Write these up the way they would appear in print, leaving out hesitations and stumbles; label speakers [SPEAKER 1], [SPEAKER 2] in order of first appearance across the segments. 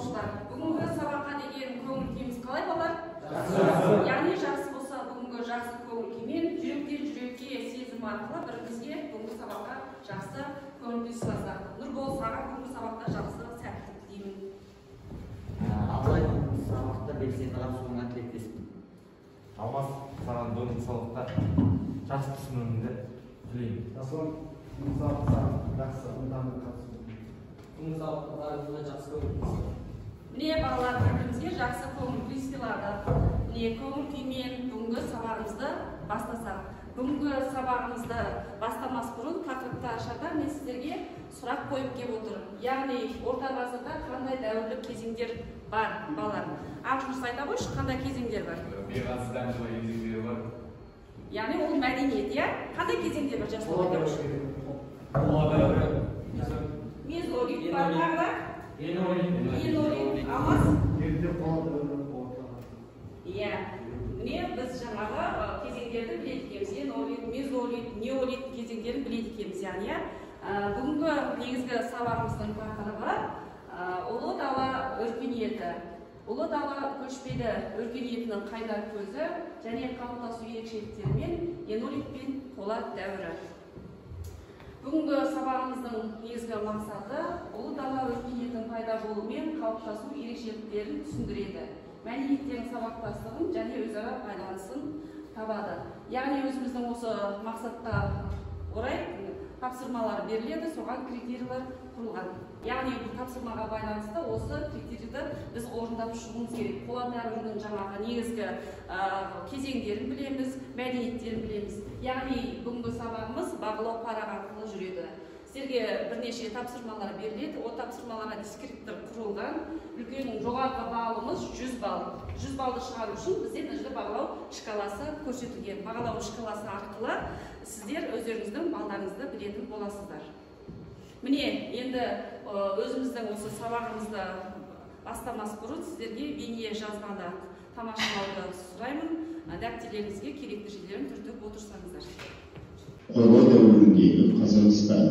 [SPEAKER 1] Оқушылар, бүгінгі сабаққа деген көңіл күйіміз қалай, балалар?
[SPEAKER 2] Жақсы.
[SPEAKER 1] Яғни жақсы болса, бүгінгі жақсы көңіл күймен жүректен жүрекке сезім арқылы бірімізге бүгінгі сабаққа жақсы көңіл күй сыйласақ. Нұрбол, саған бүгінгі сабақта жақсы сәттілік тілеймін.
[SPEAKER 2] Абылай, бүгінгі сабақта белсенді қатысуыңа тілектеспін.
[SPEAKER 3] Алмас, саған бүгінгі сабақта жақсы түсінуіңді тілеймін.
[SPEAKER 4] Жасұлан, бүгінгі сабақта саған жақсы ынтамен қатысуыңды тілеймін.
[SPEAKER 5] Бүгінгі сабақта бәрімізге жақсы көңіл күй.
[SPEAKER 1] Міне, балалар, бірімізге жақсы көңіл күй сыйладық. Міне, көңіл күймен бүгінгі сабағымызды бастасақ. Бүгінгі сабағымызды бастамас бұрын тақырыпты ашарда мен сіздерге сұрақ қойып келіп отырмын. Яғни орта ғасырда қандай дәуірлік кезеңдер бар, балалар? Ақжүніс, айта қойшы, қандай кезеңдер бар?
[SPEAKER 6] Беғазыдан жылы кезеңдері бар.
[SPEAKER 1] Яғни ол мәдениет, иә? Қандай кезеңдер бар, Жасұлан, айта қойшы?
[SPEAKER 5] Қола дәуірі.
[SPEAKER 1] Мезолит бар, тағы да?
[SPEAKER 5] Энеолит.
[SPEAKER 1] Энеолит, Алмас?
[SPEAKER 4] Ерте қола дәуірі, орта ғасыр.
[SPEAKER 1] Иә, міне, біз жаңағы кезеңдерді біледі екенбіз. Энеолит, мезолит, неолит кезеңдерін біледі екенбіз, яғни, иә. Бүгінгі негізгі сабағымыздың тақырыбы Ұлы дала өркениеті. Ұлы дала көшпелі өркениетінің қайнар көзі және қалыптасу ерекшеліктерімен энеолит пен қола дәуірі. Бүгінгі сабағымыздың негізгі мақсаты Ұлы дала өркениетінің пайда болуы мен қалыптасу ерекшеліктерін түсіндіреді. Мәдениеттердің сабақтастығын және өзара байланысын табады. Яғни өзіміздің осы мақсатқа орай тапсырмалар беріледі, соған критерийлер құрылған. Яғни бұл тапсырмаға байланысты осы критерийді біз орындап шығуымыз керек. Қола дәуірінің жаңағы негізгі кезеңдерін білеміз, мәдениеттерін білеміз. Яғни бүгінгі сабағымыз бағалау парағы арқылы жүреді. Сіздерге бірнеше тапсырмалар беріледі. Ол тапсырмаларға дескриптор құрылған. Үлкен жоғарғы балымыз 100 балл. 100 баллды шығару үшін бізде мына жерде бағалау шкаласы көрсетілген. Бағалау шкаласы арқылы сіздер өздеріңіздің балдарыңызды білетін боласыздар. Міне, енді өзіміздің осы сабағымызды бастамас бұрын сіздерге бейне жазбаны тамашалауды сұраймын. Дәптерлеріңізге керекті жерлерін түртіп отырсаңыздар.
[SPEAKER 7] Қола дәуіріндегі Қазақстан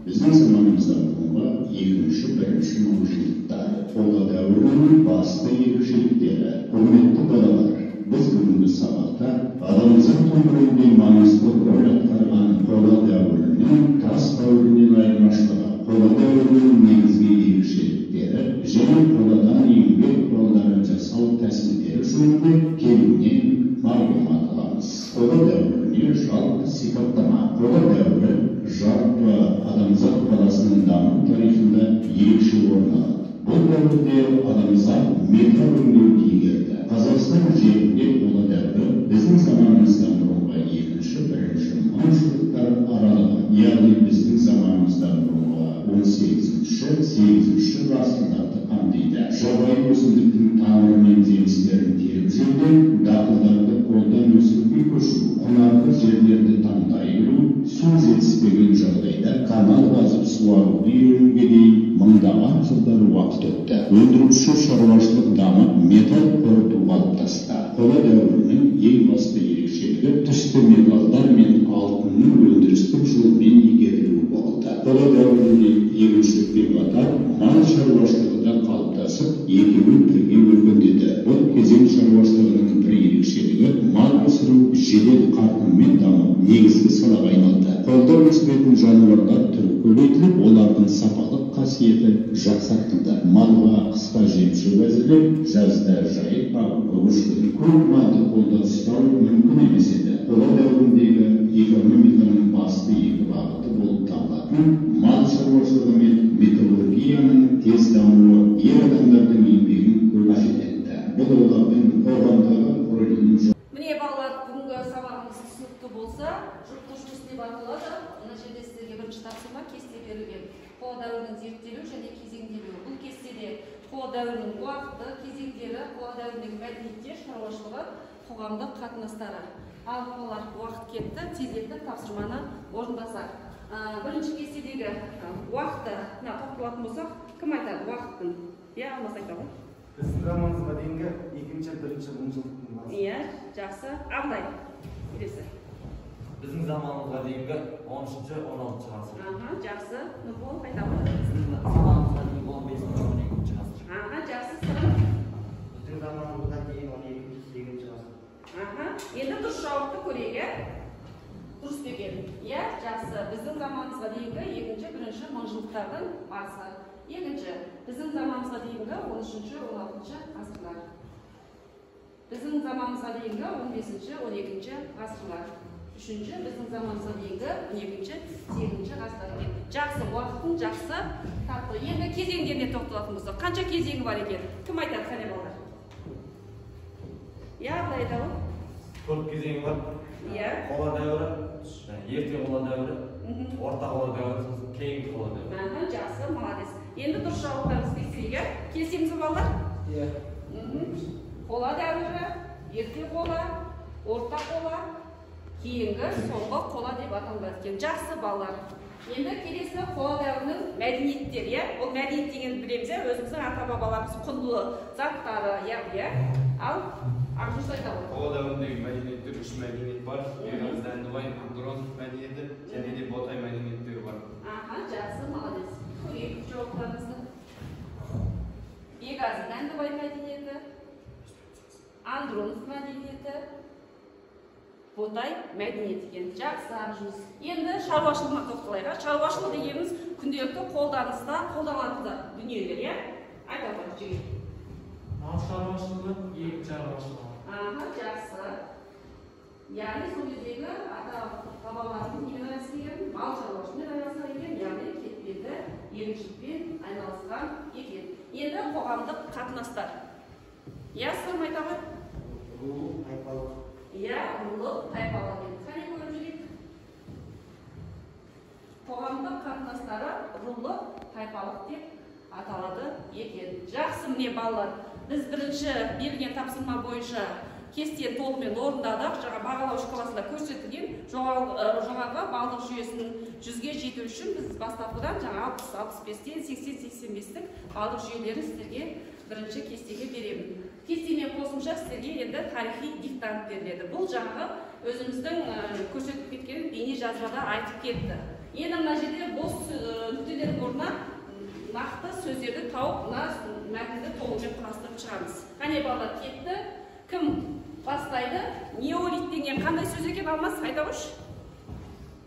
[SPEAKER 7] біздің заманымыздан бұрынғы екінші, бірінші мыңжылдықтар. Қола дәуірінің басты ерекшеліктері. Құрметті балалар, біз бүгінгі сабақта адамзат өмірінде маңызды рөл атқарған қола дәуірінің тас дәуірінен айырмашылығы, қола дәуірінің негізгі ерекшеліктері және қоладан еңбек құралдарын жасау тәсілдері жөнінде кеңінен мағлұмат аламыз. Қола дәуіріне жалпы сипаттама. Қола дәуірі жалпы адамзат баласының даму тарихында ерекше орын алады. Бұл дәуірде адамзат металл өңдеуді игерді. Қазақстан жерінде қола дәуірі біздің заманымыздан бұрынғы екінші, бірінші мыңжылдықтар аралығы, яғни біздің заманымыздан бұрынғы 18-ші, 8-ші ғасырларды қамтиды. Жабайы өсімдіктің тамыры мен жемістерін теріп жеуден дақылдарды қолдан өсіруге көшу, құнарлы жерлерді таңдай білу, су жетіспеген жағдайда канал қазып суаруды үйренуге дейін мыңдаған жылдар уақыт өтті. Өндіруші шаруашылық дамып, металл қорыту қалыптасты. Қола дәуірінің ең басты ерекшелігі түсті металдар мен алтынның өндірістік жолмен игерілуі болды. Қола дәуірінде егіншілікпен қатар мал шаруашылығы да қалыптасып, екеуі бірге өркендеді. Бұл кезең шаруашылығының бір ерекшелігі мал өсіру жедел қарқынмен дамып, негізгі салаға айналды. Қолда өсіретін жануарлар түрі көбейтіліп, олардың сапалық қасиеті жақсартылды. Малға қыста жем-шөп әзірлеп, жазда жайып бағуға көшті. Көп малды қолда ұстау мүмкін емес еді. Қола дәуіріндегі экономиканың басты екі бағыты болып табылатын мал шаруашылығы мен металлургияның тез дамуы ер адамдардың еңбегін көп қажет етті. Бұл олардың қоғамдағы рөлінің
[SPEAKER 1] Міне, балалар, бүгінгі сабағымыз түсінікті болса, жұптық жұмыс деп аталады. Мына жерде сіздерге бірінші тапсырма кесте берілген. Қола дәуірінің зерттелуі және кезеңделуі. Бұл кестеде қола дәуірінің уақыты, кезеңдері, қола дәуіріндегі мәдениеттер, шаруашылығы, қоғамдық қатынастары. Ал балалар, уақыт кетті, тездетіп тапсырманы орындасақ. Бірінші кестедегі уақытты мына тоқталатын болсақ, кім айтады уақыттың? Иә, Алмас айта ғой.
[SPEAKER 4] Біздің заманымызға дейінгі екінші, бірінші мыңжылдықтың басы.
[SPEAKER 1] Иә, жақсы. Абылай, келесі.
[SPEAKER 3] Біздің заманымызға дейінгі 13-ші, 16-шы ғасыр.
[SPEAKER 1] Аха, жақсы. Нұрбол, айта ғой.
[SPEAKER 2] Біздің заманымызға дейінгі 15-ші, 12-ші ғасыр.
[SPEAKER 1] Аха, жақсы. ғасыр. Екінші, біздің заманымызға дейінгі 13-ші, 16-шы ғасырлар. Біздің заманымызға дейінгі 15-ші, 12-ші ғасырлар. Үшінші, біздің заманымызға дейінгі 12-ші, 8-ші ғасырлар екен. Жақсы, уақытын жақсы тапты. Енді кезеңдеріне тоқталатын болсақ, қанша кезеңі бар екен? Кім айтады, қане балалар? Иә, Абылай айта ғой.
[SPEAKER 3] 4 кезеңі бар.
[SPEAKER 1] Иә.
[SPEAKER 3] Қола дәуірі, ерте қола дәуірі, орта қола дәуірі, сосын кейінгі қола дәуірі.
[SPEAKER 1] Жақсы, молодец. Енді дұрыс жауаптарыңызды тексерейік, иә? Келісеміз бе, балалар?
[SPEAKER 5] Иә.
[SPEAKER 1] Қола дәуірі, ерте қола, орта қола, кейінгі, соңғы қола деп аталады екен. Жақсы, балалар. Енді келесі қола дәуірінің мәдениеттері, иә? Ол мәдениет дегенді білеміз, иә? Өзіміздің ата-бабаларымыз құнды заттары, иә, иә. Ал Ақжүз айта ғой.
[SPEAKER 6] Қола дәуіріндегі мәдениеттер 3 мәдениет бар. Беғазы Дәндібай, Андронов мәдениеті және де Ботай мәдениеттері бар.
[SPEAKER 1] Аха, жақсы, молодец. Көрейік жауаптарыңызды. Беғазы Дәндібай мәдениеті, Андронов мәдениеті, Ботай мәдениеті екен. Жақсы, Ақжүз. Енді шаруашылығына тоқталайық. Шаруашылық дегеніміз күнделікті қолданыста қолданылатын дүниелер, иә? Айта ғой, жігіт.
[SPEAKER 5] Мал шаруашылығы, егін шаруашылығы.
[SPEAKER 1] Аха, жақсы. Яғни сол кездегі ата-бабаларымыз немен айналысқан екен? Мал шаруашылығымен айналысқан екен, яғни кетпенді егіншілікпен айналысқан екен. Енді қоғамдық қатынастар. Иә, Сырым айта ғой?
[SPEAKER 2] Рулық, тайпалық.
[SPEAKER 1] Иә, рулық, тайпалық екен. Қане көріп жүрейік. Қоғамдық қатынастары рулық, тайпалық деп аталады екен. Жақсы, міне балалар. Біз бірінші берілген тапсырма бойынша кестені толығымен орындадық. Жаңа бағалау шкаласында көрсетілген жоғарғы балдық жүйесінің 100-ге жету үшін біз бастапқыдан жаңа 60, 65-тен 80, 85-тік балдық жүйелерін сіздерге бірінші кестеге беремін. Кестемен қосымша сіздерге енді тарихи диктант беріледі. Бұл жаңағы өзіміздің көрсетіп кеткен бейне жазбада айтып кетті. Енді мына жерде бос нүктелердің орнына нақты сөздерді тауып, мына мәтінді толығымен құрастырып шығамыз. Қане балалар, кетті. Кім бастайды? Неолит деген қандай сөз екен, Алмас? Айта қойшы.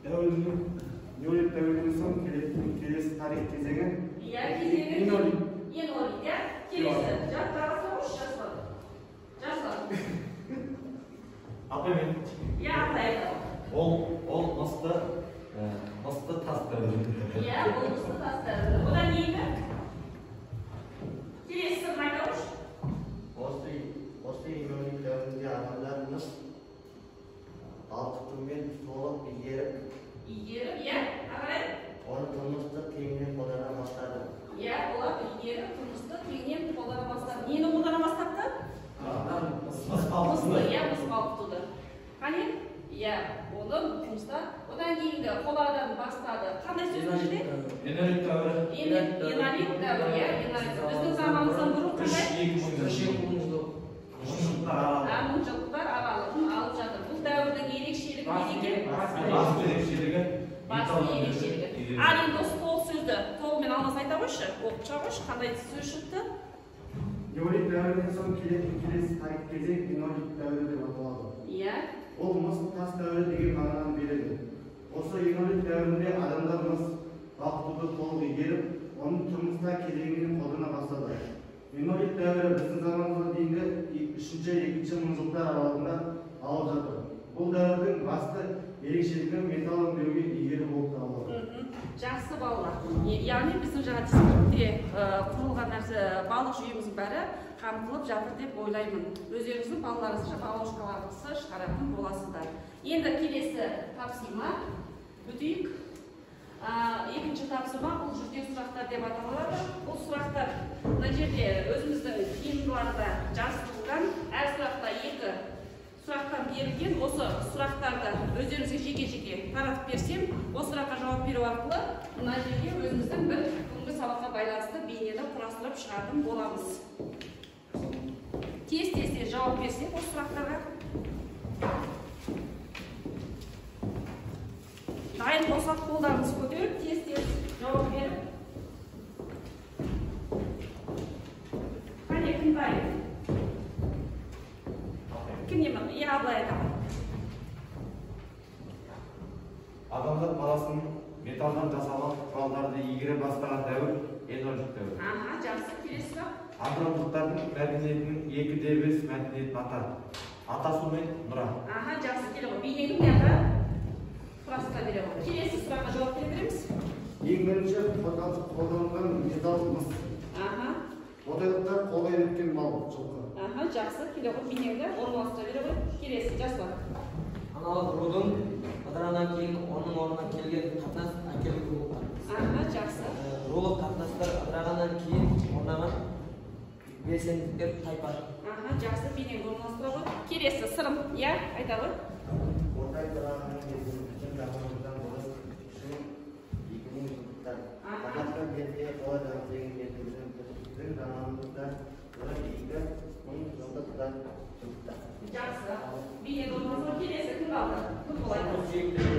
[SPEAKER 4] Неолит дәуірінен соң келесі тарих кезеңі.
[SPEAKER 1] Иә, кезеңі.
[SPEAKER 4] Энолит.
[SPEAKER 1] Энолит, иә. Келесі. Жаттағысы қойшы, Жасұлан. Жасұлан.
[SPEAKER 3] Апай мен.
[SPEAKER 1] Иә, апай айта.
[SPEAKER 3] Ол мысты тас дәуірі.
[SPEAKER 1] Иә, ол мысты тас дәуірі. Одан кейінгі? Келесі сырын айта қойшы.
[SPEAKER 2] Осы энолит дәуірінде адамдар мыс балқытумен толық игеріп,
[SPEAKER 1] иә, ағай?
[SPEAKER 2] Оны тұрмыстық кеңінен қолдана бастады.
[SPEAKER 1] Иә, олар игеріп, тұрмыстық кеңінен қолдана бастады. Нені қолдана бастапты?
[SPEAKER 3] Мыс балқытуды.
[SPEAKER 1] Иә, мыс балқытуды. Қане? Иә, оны тұрмыста. Одан кейінгі қоладан бастады. Қандай сөз бұл жерде?
[SPEAKER 3] Энолит дәуірі.
[SPEAKER 1] Энолит дәуірі, иә, энолит. Біздің заманымыздан бұрын қандай?
[SPEAKER 5] 3-2 мың жыл.
[SPEAKER 1] Мыңжылдықтар аралығын алып жатыр. Бұл дәуірдің ерекшелігі не екен?
[SPEAKER 3] Басты ерекшелігі.
[SPEAKER 1] Басты ерекшелігі. Ал енді осы толық сөзді толығымен Алмас айта қойшы, оқып шыға қойшы, қандай сөз шықты?
[SPEAKER 4] Неолит дәуірінен соң келетін келесі тарих кезең энолит дәуірі деп аталады.
[SPEAKER 1] Иә.
[SPEAKER 4] Ол мыс тас дәуірі деген мағынаны береді. Осы энолит дәуірінде адамдар мыс балқытуды толық игеріп, оны тұрмыста кезеңінен қолдана бастады. Энолит дәуірі біздің заманымызға дейінгі 3-2 мыңжылдықтар аралығында алып жатыр. Бұл дәуірдің басты ерекшелігі металл өңдеуге игеру болып табылады.
[SPEAKER 1] Жақсы, балалар. Яғни біздің жаңа дискретте құрылған нәрсе балдық жүйеміздің бәрі қамтылып жатыр деп ойлаймын. Өздеріңіздің балаларыңызды бағалау шкаласы шығаратын боласыздар. Енді келесі тапсырма өтейік. Екінші тапсырма бұл жүрген сұрақтар деп аталады. Бұл сұрақтар мына жерде өзіміздің қиындыларда жазылған. Әр сұрақта 2 сұрақтан берілген. Осы сұрақтарды өздеріңізге жеке-жеке таратып берсем, осы сұраққа жауап беру арқылы мына жерге өзіміздің бір бүгінгі сабаққа байланысты бейнені құрастырып шығатын боламыз. Тез-тез жауап берсек осы сұрақтарға. Дайын болсақ қолдарыңызды көтеріп, тез-тез жауап беріп. Қане, кім дайын? Кім не? Иә, Абылай айтамын.
[SPEAKER 4] Адамзат баласының металдан жасалған құралдарды игере бастаған дәуір
[SPEAKER 3] Энеолит дәуірі.
[SPEAKER 1] Аха, жақсы. Келесі сұрақ.
[SPEAKER 3] Андрондықтардың мәдениетінің екі дербес мәдениетін ата. Атасу мен Нұра.
[SPEAKER 1] Аха, жақсы, келе ғой. Бейнеңді мына жаққа құрастыра бере ғой. Келесі сұраққа жауап бере береміз.
[SPEAKER 4] Ең бірінші қолданылған металл мыс.
[SPEAKER 1] Аха.
[SPEAKER 4] Ботайлықтар қолға үйреткен мал жылқы.
[SPEAKER 1] Аха, жақсы, келе ғой. Бейнеңді орналастыра бере ғой. Келесі, Жасұлан.
[SPEAKER 8] Аналық рудың ыдырағаннан кейін оның орнына келген қатынас әкелік рулық қатынас.
[SPEAKER 1] Аха, жақсы.
[SPEAKER 8] Рулық қатынастар ыдырағаннан кейін орнаған белсенділіктер тайпа.
[SPEAKER 1] Аха, жақсы, бейнеңді орналастыра ғой. Келесі, Сырым, иә, айта ғой.
[SPEAKER 2] Ботай тұрағының біздің заманымыздан бұрын 3000 жылдықтар. Қазақстан жерінде қола дәуірі деген біздің заманымыздан бұрын 2000 жылдықтар.
[SPEAKER 1] Жақсы. Бейнеңді орналастыра. Келесі кім қалды? Нұрбол айтады.
[SPEAKER 9] Сүйектері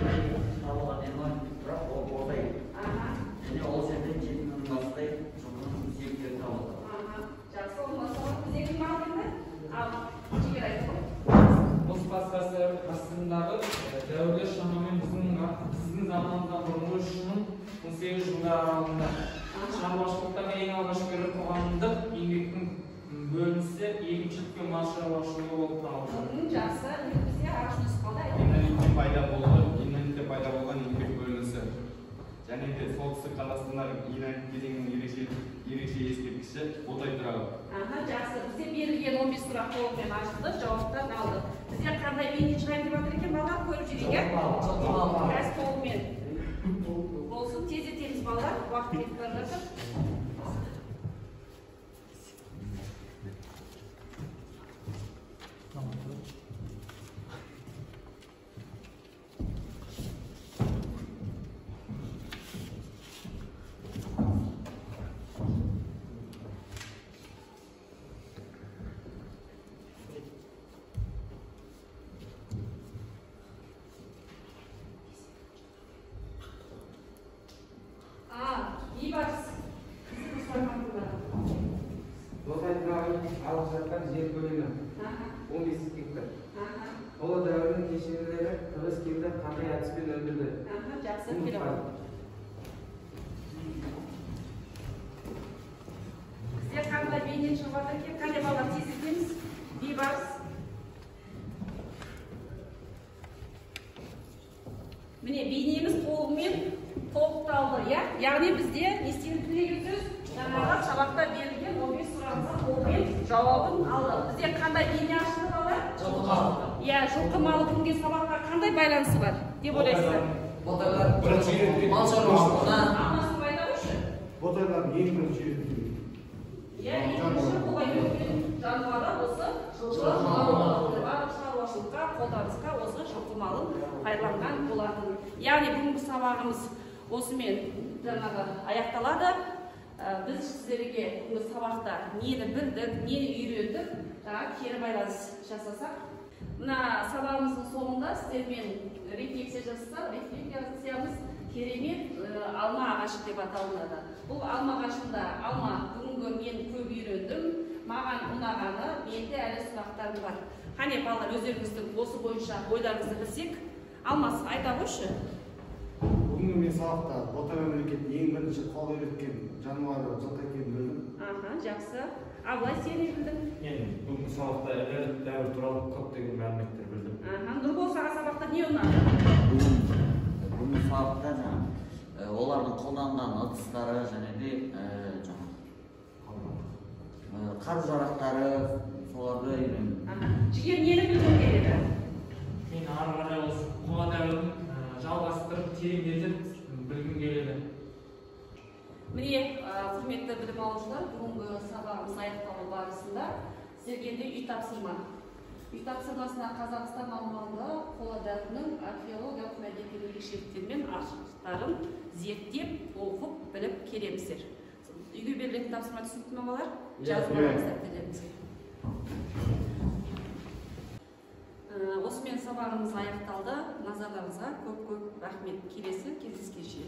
[SPEAKER 9] табылған энеолит тұрақ ол Ботай.
[SPEAKER 1] Аха.
[SPEAKER 9] Және ол жерден 7000 бастай жылқының сүйектері табылды.
[SPEAKER 1] Аха, жақсы, орналастыра. Бізде кім қалды енді? Ал, Жігер айтты ғой.
[SPEAKER 5] Мұз ғасырындағы дәуірлер шамамен біздің заманымыздан бұрынғы 3018 жылдар аралығында. Шаруашылықтағы ең алғашқы ірі қоғамдық еңбектің бөлінісі егіншілік пен мал шаруашылығы болып табылады.
[SPEAKER 1] Жақсы, енді бізде ағаш нұсқалды айтады.
[SPEAKER 6] Энеолитте пайда болған еңбек бөлінісі. Және де солтүстік Қазақстандағы энеолит кезеңінің ерекше ескерткіші Ботай тұрағы.
[SPEAKER 1] Аха, жақсы. Бізде берілген 15 сұрақ толығымен ашылды, жауаптарын алдық. Бізде қандай бейне шығайын деп жатыр екен балалар, көріп жүрейік, иә? Қазір толығымен болсын, тездетеміз балалар, уақыт кетіп бара жатыр.
[SPEAKER 5] Ботай тұрағын алып жатқан жер көлемі 15 гектар. Қола дәуірінің кешенелері тығыз кенді қандай әдіспен өндірді?
[SPEAKER 1] Жақсы, келе ғой. Бізде қандай бейне шығып жатыр екен? Қандай балалар, тездетеміз. Бейбарыс. Міне, бейнеміз толығымен толықталды, иә? Яғни бізде не істейміз деген сөз, жаңағы сабақта берілген 15 сұрағымызға толығымен жауабын алдық. Бізде қандай бейне ашылды балалар?
[SPEAKER 8] Жылқы малы.
[SPEAKER 1] Иә, жылқы малы бүгінгі сабаққа қандай байланысы бар деп ойлайсыздар?
[SPEAKER 8] Ботайлар мал шаруашылығына.
[SPEAKER 1] Алмасып айта қойшы.
[SPEAKER 4] Ботайлар ең бірінші үйреткен.
[SPEAKER 1] Иә, ең бірінші қолға үйреткен жануары осы жылқы малы. Барлық шаруашылыққа, қолданысқа осы жылқы малын пайдаланған болатын. Яғни бүгінгі сабағымыз осымен жаңағы аяқталады. Біз сіздерге бүгінгі сабақта нені білдік, нені үйрендік, жаңа кері байланыс жасасақ. Мына сабағымыздың соңында сіздермен рефлексия жасасақ, рефлексиямыз керемет алма ағашы деп аталынады. Бұл алма ағашында алма бүгінгі мен көп үйрендім, маған ұнағаны, менде әлі сұрақтарым бар. Қане балалар, өздеріңіздің осы бойынша ойларыңызды білсек. Алмас, айта қойшы.
[SPEAKER 4] Бүгінгі мен сабақта Ботай мемлекетінің ең бірінші қол үйреткен жануары жылқы екенін білдім.
[SPEAKER 1] Аха, жақсы. Абылай, сен не білдің?
[SPEAKER 3] Мен бүгінгі сабақта энеолит дәуірі туралы көптеген мәліметтер білдім.
[SPEAKER 1] Аха, Нұрбол, саған сабақта не ұнады?
[SPEAKER 9] Бүгінгі сабақта жаңа олардың қолданған ыдыстары және де жаңа қару-жарақтары, соларды үйрендім.
[SPEAKER 1] Аха, Жігер, нені білгің келеді?
[SPEAKER 5] Мен ары қарай осы қола дәуірін жалғастырып, тереңдетіп білгім келеді.
[SPEAKER 1] Міне, құрметті білім алушылар, бүгінгі сабағымыз аяқталу барысында сіздерге енді үй тапсырма. Үй тапсырмасына Қазақстан аумағында қола дәуірінің археологиялық мәдениетінің ерекшеліктері мен артықшылықтарын зерттеп, оқып, біліп келеміздер. Үйге берілетін тапсырма түсінікті ме балалар? Жазып алыңыз дәптерлеріңізге. Осымен сабағымыз аяқталды. Назарларыңызға көп-көп рахмет. Келесі кездескенше.